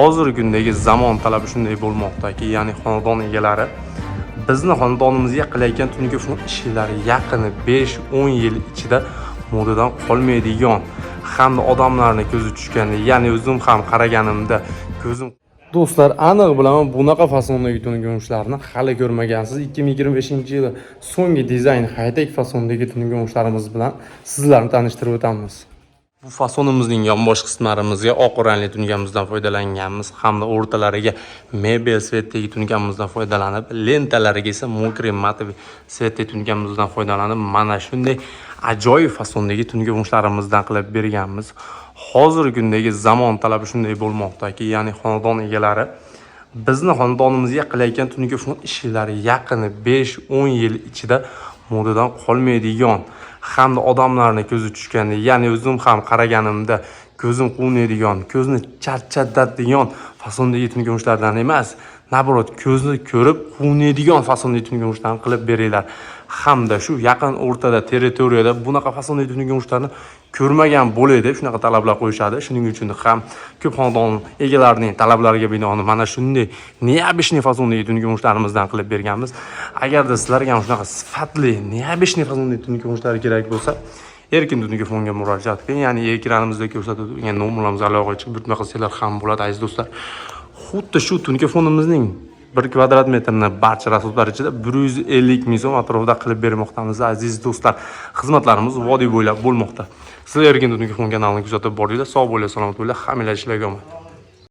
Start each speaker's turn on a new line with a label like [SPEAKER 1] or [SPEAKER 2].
[SPEAKER 1] Hozirgi kundagi zamon talabi shunday bo'lmoqdaki, ya'ni xonadon egalari bizni xonadonimizga qilayotgan tungi fon ishlari yaqini 5-10 yil ichida modadan qolmaydigan hamda odamlarni ko'zi tushganda, ya'ni o'zim ham qaraganimda ko'zim. Do'stlar, aniq bilaman, bunaqa fasondagi tungi urishlarni hali ko'rmagansiz. 2025-yili so'nggi dizayn, high-tech fasondagi tungi urishlarimiz bilan sizlarni tanishtirib o'tamiz. Bu fasonimizning yonbosh qismlarimizga oq rangli tungamizdan foydalanganmiz hamda o'rtalariga mebel цвет dagi tungamizdan foydalanib, lentalariga esa мокрый матовый цвет dagi tungamizdan foydalanib, mana shunday ajoyib fasondagi tungi urushlarimizdan qilib berganmiz. Hozirgi kundagi zamon talabi shunday bo'lmoqdaki, ya'ni xonadon egalari bizni xonadonimizga qilayotgan tungi fon ishlari yaqini 5-10 yil ichida modadan qolmaydigan hamda odamlarni ko'zi tushganda, ya'ni o'zim ham qaraganimda ko'zim quvnaydigan, ko'zni charchatadigan fasondagi tungi urishlardan emas, наоборот, ko'zni ko'rib quvnaydigan fasondagi tungi urishlarni qilib beringlar hamda shu yaqin o'rtada territoriyada bunaqa fasondagi tungi urishlarni ko'rmagan bo'lay deb shunaqa talablar qo'yishadi. Shuning uchun ham ko'p xonadon egalarining talablariga binoan mana shunday необычный fasondagi tungi urishlarimizdan qilib berganmiz. Agarda sizlarga ham shunaqa sifatli, необычный fasondagi tungi urishlar kerak bo'lsa, Erkin tungi fonga murojaat qiling, ya'ni ekranimizda ko'rsatib turgan nomerlarimizga aloqaga chiqib buyurtma qilsanglar ham bo'ladi. Aziz do'stlar, xuddi shu tungi fonimizning 1 kvadrat metrni barcha расход lar ichida 150 000 so'm atrofida qilib bermoqdamiz. Aziz do'stlar, xizmatlarimiz vodiy bo'ylab bo'lmoqda. Sizlar Erkin tungi fon kanalini kuzatib boringlar. Sog' bo'linglar, salomat bo'linglar, hammanglar ishlarga omad.